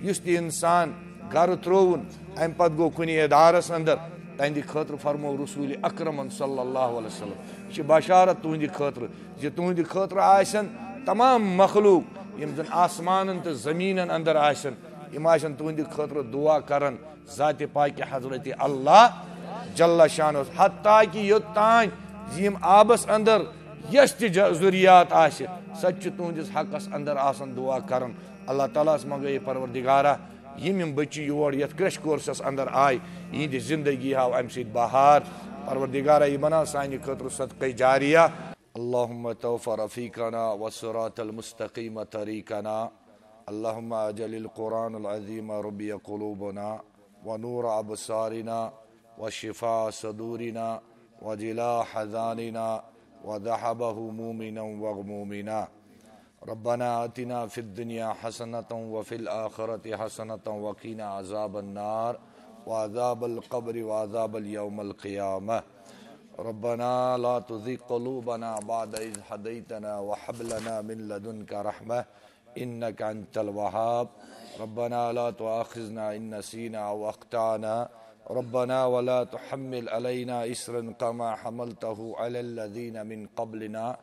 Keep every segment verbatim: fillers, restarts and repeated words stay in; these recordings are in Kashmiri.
یُس تہِ اِنسان گرٕ ترٛووُن، اَمہِ پتہٕ گوٚو کُنہِ ادارس اندر، تہنٛدِ خٲطرٕ فرموو رسول اکرمن صلی اللہ علیہ وسلم، یہِ چھِ بشارت تُہنٛدِ خٲطرٕ زِ تُہنٛدِ خٲطرٕ آسن تمام مخلوق، یِم زن آسمانن تہٕ زمیٖنن اندر آسن، یِم آسن تُہنٛدِ خٲطرٕ دعا کران ذاتِ پاکِ حضرت اللہ جل شانہ۔ حتیٰ کہ یوٚت تام زِ یِم آبس اندر یۄس تہِ ج-، ضروریات آسہِ، سۄ تہِ چھِ تُہنٛدِس حقس اندر آسان دعا کران۔ اللہ تعالیٰ ہس منٛگو، اے پروردگارا، یِم یِم بچی یور یتھ کرٛیش کورسس اندر آے، یِہنٛدِ زندگی ہاو امہِ سۭتۍ بہار۔ پروردگارا، یہِ بناو سانہِ خٲطرٕ صدقے جاریہ۔ اللهم توف رفيقنا والصراط المستقيم طريقنا. اللهم اجعل القرآن العظيم ربيع قلوبنا ونور أبصارنا وشفاء صدورنا وجلاء أحزاننا وذهاب همومنا وغمومنا. ربنا آتنا في الدنيا حسنة وفي الآخرة حسنة وقنا عذاب النار وعذاب القبر وعذاب يوم القيامة. ربنا لا تزغ قلوبنا بعد إذ هديتنا وهب لنا من لدنك رحمة إنك أنت الوهاب. ربنا لا تؤاخذنا إن نسينا أو أخطأنا. ربنا ولا تحمل علينا إصرا كما حملته على الذين من قبلنا.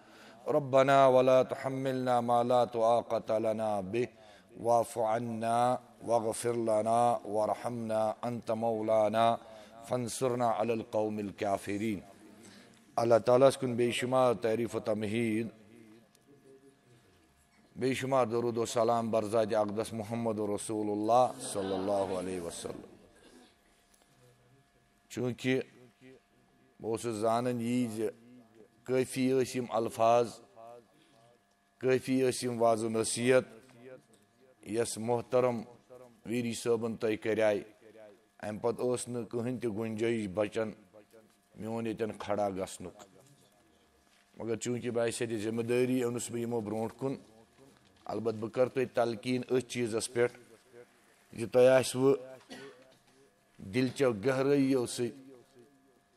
ربنا ولا تحملنا ما لا طاقة لنا به. واعف عنا واغفر لنا وارحمنا أنت مولانا فانصرنا على القوم الكافرين. اللہ تعالیٰ ہس کُن بے شمار تعریف و تمہید، بے شمار درود و سلام بر ذات اقدس محمد رسول اللہ صلی اللہ علیہ وسلم۔ چونکہ بہٕ اوسُس زانان یی زِ کٲفی ٲسۍ یِم الفاظ، کٲفی ٲسۍ یِم وعظ و نصیحت، یۄس محترم ویری صٲبن تۄہہِ کریاے۔ امہِ پتہٕ ٲس نہٕ کٕہٕنۍ تہِ گُنجٲیِش بچن میون ییٚتٮ۪ن کھڑا گژھنُک۔ مگر چونکہ بہٕ آسہِ ییٚتہِ ذمہٕ دٲری أنٕس بہٕ یِمو برونٛٹھ کُن، البتہ بہٕ کرٕ تۄہہِ تلقین أتھۍ چیٖزس پٮ۪ٹھ زِ تۄہہِ آسِوٕ دِلچو گہرٲیو سۭتۍ،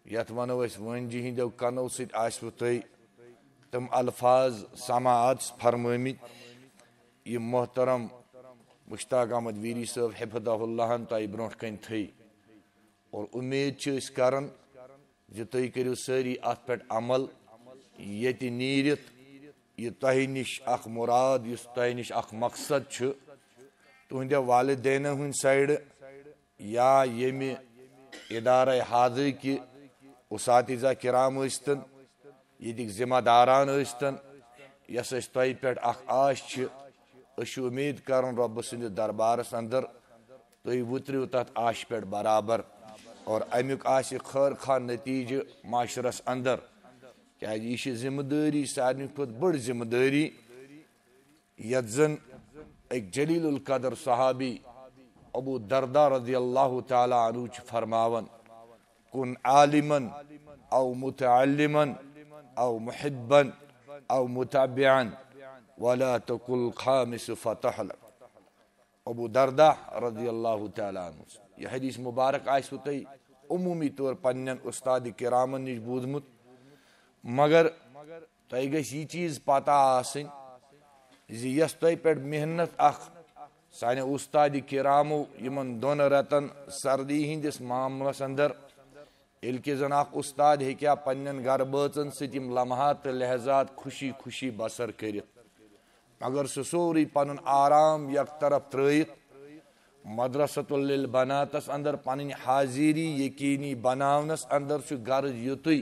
یتھ ونو أسۍ وٲنجہِ ہٕنٛدیو کنو سۭتۍ، آسِوٕ تۄہہِ تِم الفاظ سماعت فرمٲمٕتۍ، یِم محترم مشتاق احمد ویری صٲب حفظہ اللہ ہن تۄہہِ برونٛٹھ کنہِ تھٲے۔ اور اُمید چھِ أسۍ کران زِ تُہۍ کٔرِو سٲری اَتھ پٮ۪ٹھ عمل، ییٚتہِ نیٖرِتھ یہِ تۄہہِ نِش اکھ مُراد، یُس تۄہہِ نِش اکھ مقصد چھُ، تُہنٛدِ والدینو ہٕنٛدِ سایڈٕ یا ییٚمہِ ادارے حاضرٕکۍ اساتذہ کرام ٲسۍتن، ییٚتِکۍ ذمہ داران ٲسۍتن، یۄس اَسہِ تۄہہِ پٮ۪ٹھ اکھ آش چھِ، أسۍ چھِ اُمید کران رۄبہٕ سٕنٛدِس دربارس اندر تُہۍ وُترِو تتھ آشہِ پٮ۪ٹھ برابر، اور امیُک آسہِ خٲر خواہ نتیجہٕ معاشرس اندر، کیازِ یہِ چھِ ذمہٕ دٲری، سارنٕے کھۄتہٕ بٔڑ ذمہٕ دٲری، یتھ زن أکۍ جلیل القدر صحابی ابو دردہ رضی اللہ تعالیٰ عنہ چھِ فرماوان، کن عالما او متعلما او محبا او متابعا ولا تکل خامس فتحلک۔ ابو دردہ رضی اللہ تعالیٰ عنہ۔ یہ حدیث مبارک آسِوٕ تۄہہِ عموٗمی طور پننٮ۪ن استاد کرامن نِش بوٗزمُت، مگر تۄہہِ گژھِ یہِ چیٖز پتہ آسٕنۍ زِ یۄس تۄہہِ پٮ۪ٹھ محنت اکھ سانہِ استاد کرامو یِمن دۄن رٮ۪تن سردی ہٕنٛدِس معاملس اندر، ییٚلہِ کہِ زن اکھ استاد ہیٚکہِ ہا پننٮ۪ن گرٕ بٲژن سۭتۍ یِم لمحات تہٕ لحظات خوشی خوشی بسر کٔرِتھ، مگر سُہ سورُے پنُن آرام یک طرف ترٲیِتھ، مدرسۃ للبناتس اندر پنٕنۍ حاضری یقینی بناونس اندر چھُ غرض یُتُے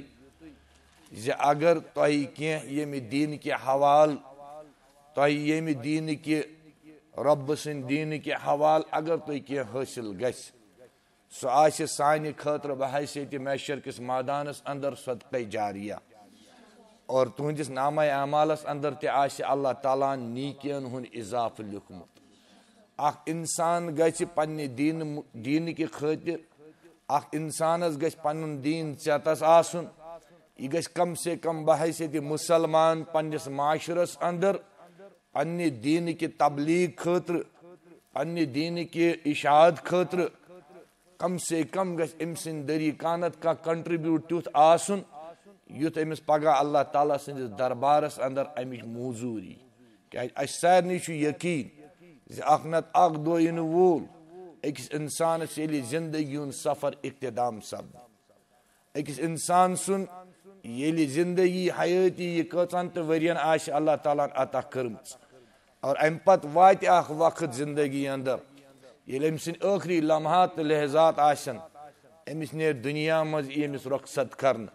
زِ اگر تۄہہِ کینٛہہ ییٚمہِ دین کہِ حوال، تۄہہِ ییٚمہِ دین کہِ، رۄبہٕ سٕنٛدِ دین کہِ حوال اگر تۄہہِ کینٛہہ حٲصِل گژھِ، سُہ آسہِ سانہِ خٲطرٕ بحیثیت محشر کِس مٲدانس اندر صدقے جاریہ، اور تُہنٛدِس نامہ اعمالس اندر تہِ آسہِ اللہ تعالیٰ ہن نیکین ہُنٛد اضافہٕ لیوٗکھمُت۔ اکھ انسان گژھِ پننہِ دین، دین کہِ خٲطرٕ، اکھ انسانس گژھِ پنُن دین ژیتس آسُن، یہِ گژھِ کم سے کم بحیثیت مسلمان پننِس معاشرس اندر پننہِ دین کہِ تبلیغ خٲطرٕ، پننہِ دین کہِ اشاعت خٲطرٕ کم سے کم گژھِ أمۍ سٕنٛدِ ذٔریعہٕ کانٛہہ نتہٕ کانٛہہ contribute تیُتھ آسُن، یُتھ أمِس پگاہ اللہ تعالیٰ سٕنٛدِس دربارس اندر امِچ موضوٗری۔ کیازِ اسہِ سارنٕے چھُ یقین زِ اکھ نتہٕ اکھ دۄہ یِنہٕ وول أکِس اِنسانَس ییٚلہِ زِندگی ہُنٛد سفر اختتام سپدِ۔ أکِس اِنسان سُنٛد ییٚلہِ زِندگی حیٲتی یہِ کٔژَن تہٕ ؤرین آسہِ اللہ تعالیٰ ہَن عطا کٔرمٕژ، اور اَمہِ پتہٕ واتہِ اکھ وقت زِندگی اندر ییٚلہِ أمۍ سٕنٛدۍ ٲخری لمحات تہٕ لحظات آسن، أمِس نیرِ دُنیا منٛز یی أمِس رۄخصت کرنہٕ۔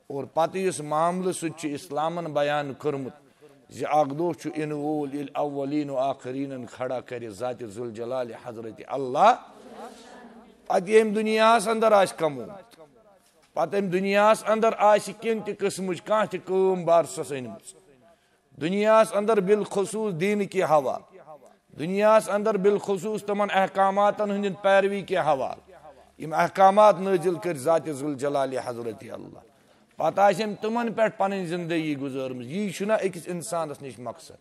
اور پتہٕ یُس معاملہٕ سُہ تہِ چھُ اِسلامن بیان کوٚرمُت زِ اکھ دۄہ چھُ یِنہٕ وول ییٚلہِ اولین و آخرینن کھڑا کرِ ذاتِ ذوالجلال حضرت اللہ۔ پتہٕ ییٚمہِ دُنیاہس اندر آسہِ کمومُت، پتہٕ أمۍ دُنیاہس اندر آسہِ کُنہِ تہِ قٕسمٕچ کانٛہہ تہِ کٲم بارسس أنمٕژ۔ دُنیاہس اندر بالخصوص دیٖنہٕ کہِ حوالہٕ، دُنیاہس اندر بالخصوص تِمن احکاماتن ہٕنٛدٮ۪ن پیروی کہِ حوالہٕ، یِم احکامات نٲزِل کٔرۍ ذاتِ ذوالجلالِ حضرت اللہ۔ پتہٕ آسہِ أمۍ تِمن پٮ۪ٹھ پنٕنۍ زندگی گُزٲرمٕژ۔ یی چھُنہ أکِس انسانس نِش مقصد۔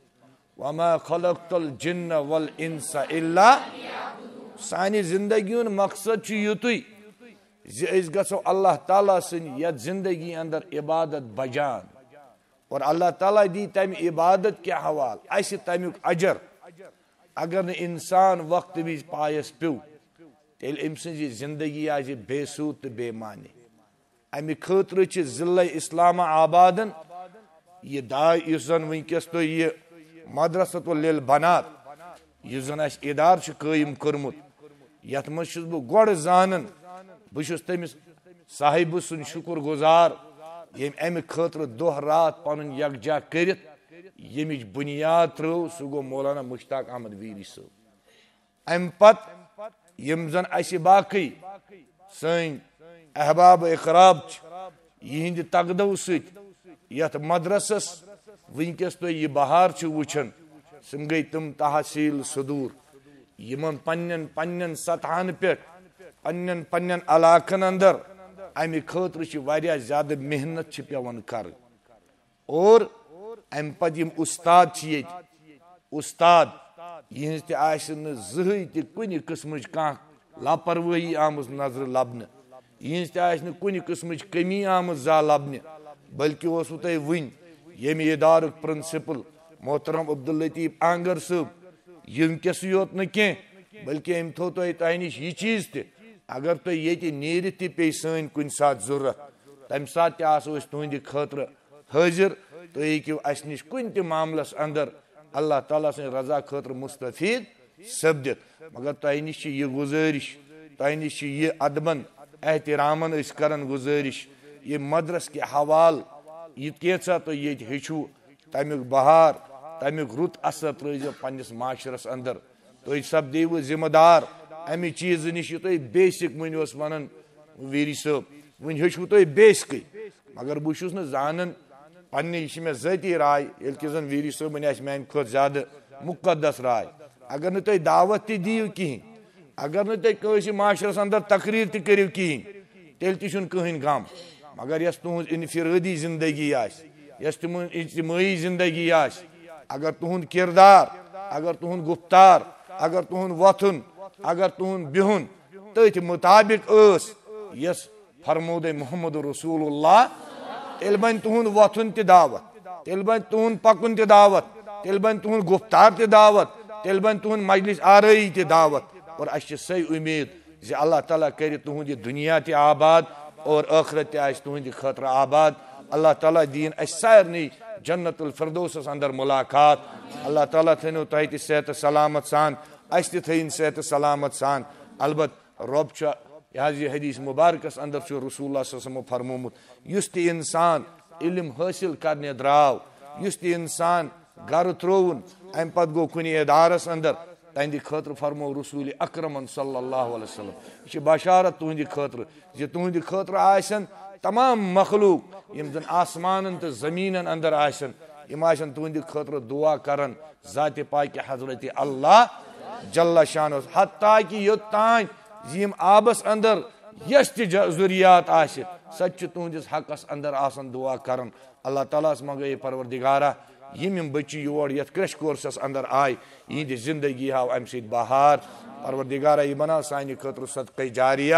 وما خلقت الجن والانس الا، سانہِ زندگی ہُنٛد مقصد چھُ یُتُے زِ أسۍ گژھو اللہ تعالیٰ سٕنٛدِ یتھ زندگی اندر عبادت بجان۔ اور اللہ تعالیٰ دی تمہِ عبادت کہِ حوالہٕ اسہِ تمیُک اجر۔ اگر نہٕ انسان وقتہٕ وِزِ پایس پیوٚو، تیٚلہِ أمۍ سٕنٛز یہِ زندگی آسہِ بے سوٗد تہٕ بے معنی۔ امہِ خٲطرٕ چھِ ضلع اسلام آبادن یہِ داے، یُس زن وٕنکیٚس تُہۍ یہِ مدرسۃ للبنات، یُس زن اسہِ ادارٕ چھُ قٲیِم کوٚرمُت، یتھ منٛز چھُس بہٕ گۄڈٕ زانان، بہٕ چھُس تٔمِس صاحبہٕ سُنٛد شُکر گُزار، ییٚمۍ امہِ خٲطرٕ دۄہ راتھ پنُن یکجا کٔرِتھ ییٚمِچ بُنیاد ترٲو، سُہ گوٚو مولانا مشتاق احمد ویری صٲب۔ امہِ پتہٕ یِم زن اسہِ باقٕے سٲنۍ احباب اقراب چھِ، یِہنٛدِ تقدو سۭتۍ یتھ مدرسس وٕنکیٚس تُہۍ یہِ بہار چھِو وٕچھان، تِم گٔے تِم تحصیل صدور، یِمن پننٮ۪ن پننٮ۪ن سطحن پٮ۪ٹھ، پننٮ۪ن پننٮ۪ن علاقن اندر امہِ خٲطرٕ چھِ واریاہ زیادٕ محنت چھِ پٮ۪وان کرٕنۍ۔ اور امہِ پتہٕ یِم اُستاد چھِ ییٚتہِ، اُستاد، یِہنٛز تہِ آسہِ نہٕ زٕہٕے تہِ کُنہِ قٕسمٕچ کانٛہہ لاپروٲہی آمٕژ نظرِ لبنہٕ، یِہنٛز تہِ آسہِ نہٕ کُنہِ قٕسمٕچ کٔمی آمٕژ زانٛہہ لبنہٕ، بلکہِ اوسوٕ تۄہہِ وٕنۍ ییٚمہِ ادارُک پرنسپل محترم عبداللطیف آنگر صٲب، ییٚمہِ کیسٕے یوت نہٕ کینٛہہ، بلکہِ أمۍ تھوٚو تۄہہِ تۄہہِ نِش یہِ چیٖز تہِ، اگر تۄہہِ ییٚتہِ نیٖرِتھ تہِ پیٚیہِ سٲنۍ کُنہِ ساتہٕ ضروٗرت، تَمہِ ساتہٕ تہِ آسو أسۍ تُہنٛدِ خٲطرٕ حٲضِر۔ تُہۍ ہیٚکِو اَسہِ نِش کُنہِ تہِ معاملس اندر اللہ تعالیٰ سٕنٛدِ رضا خٲطرٕ مستفید سپدِتھ۔ مگر تۄہہِ نِش چھِ یہِ گُزٲرِش، تۄہہِ نِش چھِ یہِ ادبن احترامن أسۍ کران گُزٲرِش، یہِ مدرس کہِ حوالہٕ یہِ کینٛژھا تُہۍ ییٚتہِ ہیٚچھِو، تمیُک بہار، تمیُک رُت اثر ترٲیزیو پننِس معاشرس اندر۔ تُہۍ سپدیوٕ ذمہٕ دار امہِ چیٖزٕ نِش، یہِ تۄہہِ بیسک وٕنہِ اوس ونان ویری صٲب، وٕنہِ ہیوٚچھوٕ تۄہہِ بیسکٕے۔ مگر بہٕ چھُس نہٕ زانان پننہِ، یہِ چھِ مےٚ ذٲتی راے، ییٚلہِ کہِ زن ویری صٲبٕنۍ آسہِ میانہِ کھۄتہٕ زیادٕ مُقدس راے۔ اگر نہٕ تُہۍ دعوت تہِ دِیِو کِہیٖنۍ، اگر نہٕ تُہۍ کٲنٛسہِ معاشرس اندر تقریر تہِ کٔرِو کِہیٖنۍ، تیٚلہِ تہِ چھُنہٕ کٕہٕنۍ غم۔ مگر یۄس تُہٕنٛز انفرٲدی زندگی آسہِ، یۄس تِمن اجتمٲعی زندگی آسہِ، اگر تُہُنٛد کردار، اگر تُہُنٛد گفتار، اگر تُہُنٛد وۄتھُن، اگر تُہُنٛد بِہُن تٔتھۍ مُطابق ٲس یۄس فرمودے محمد رسول اللہ، تیٚلہِ بنہِ تُہُنٛد وۄتھُن تہِ دعوت، تیٚلہِ بنہِ تُہُنٛد پکُن تہِ دعوت، تیٚلہِ بنہِ تُہُنٛد گفتار تہِ دعوت، تیٚلہِ بنہِ تُہُنٛد مجلس آرٲیی تہِ دعوت۔ اور اسہِ چھِ سۄے اُمید زِ اللہ تعالیٰ کرِ تُہُنٛد یہِ دُنیا تہِ آباد اور ٲخرت تہِ آسہِ تُہٕنٛدِ خٲطرٕ آباد۔ اللہ تعالیٰ دِیِن اسہِ سارنٕے جنت الفردوسس اندر ملاقات۔ اللہ تعالیٰ تھٲینو تۄہہِ تہِ صحت سلامت سان، اسہِ تہِ تھٲیِن صحت سلامت سان۔ البتہ رۄب چھُ، یہِ حظ یہِ حدیث مبارکس اندر چھُ رسول اللہ صلی اللہ علیہ وسلمو فرمومُت، یُس تہِ انسان علم حٲصِل کرنہِ درٛاو، یُس تہِ انسان گرٕ ترٛووُن، امہِ پتہٕ گوٚو کُنہِ ادارس اندر، تہنٛدِ خٲطرٕ فرموو رسول اکرمن صلی اللہ علیہ وسلم، یہِ چھِ بشارت تُہنٛدِ خٲطرٕ زِ تُہنٛدِ خٲطرٕ آسن تمام مخلوق، یِم زن آسمانن تہٕ زمینن اندر آسن، یِم آسن تُہنٛدِ خٲطرٕ دعا کران ذاتِ پاکِ حضرت اللہ جل شانہ، حتیٰ کہ یوٚت تام زِ یِم آبس اندر یۄس تہِ ج-، ضروریات آسہِ، سۄ تہِ چھِ تُہنٛدِس حقس اندر آسان دعا کران۔ اللہ تعالیٰ ہس منٛگو، اے پروردگارا، یِم یِم بچی یور یتھ کرٛیش کورسس اندر آے، یِہنٛدِ زندگی ہاو امہِ سۭتۍ بہار۔ پروردگارا، یہِ بناو سانہِ خٲطرٕ صدقے جاریہ۔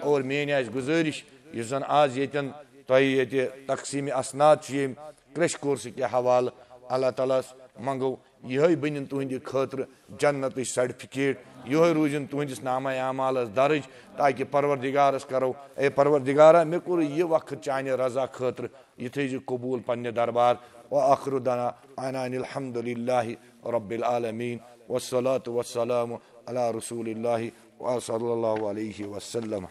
اور میٲنۍ آسہِ گُزٲرِش، یُس زن آز ییٚتٮ۪ن تۄہہِ ییٚتہِ تقسیٖم اسناد چھِ ییٚمہِ کرٛیش کورسہٕ کہِ حوالہٕ، اللہ تعالیٰ ہس منٛگو، یِہوٚے بٔنِن تُہٕنٛدِ خٲطرٕ جنتٕچ سرٹیفکیٹ، یِہوٚے روٗزِن تُہٕنٛدِس نامہ اعمالس درٕج، تاکہِ پروردگارس کرو، اے پروردگارا، مےٚ کوٚر یہِ وقت چانہِ رضا خٲطرٕ، یہِ تھٲیزِ قبوٗل پننہِ دربار۔ وآخر دعوانا ان الحمد للہ رب العالمین، والصلاة والسلام علی رسول اللہ وصلی اللہ علیہ وسلم۔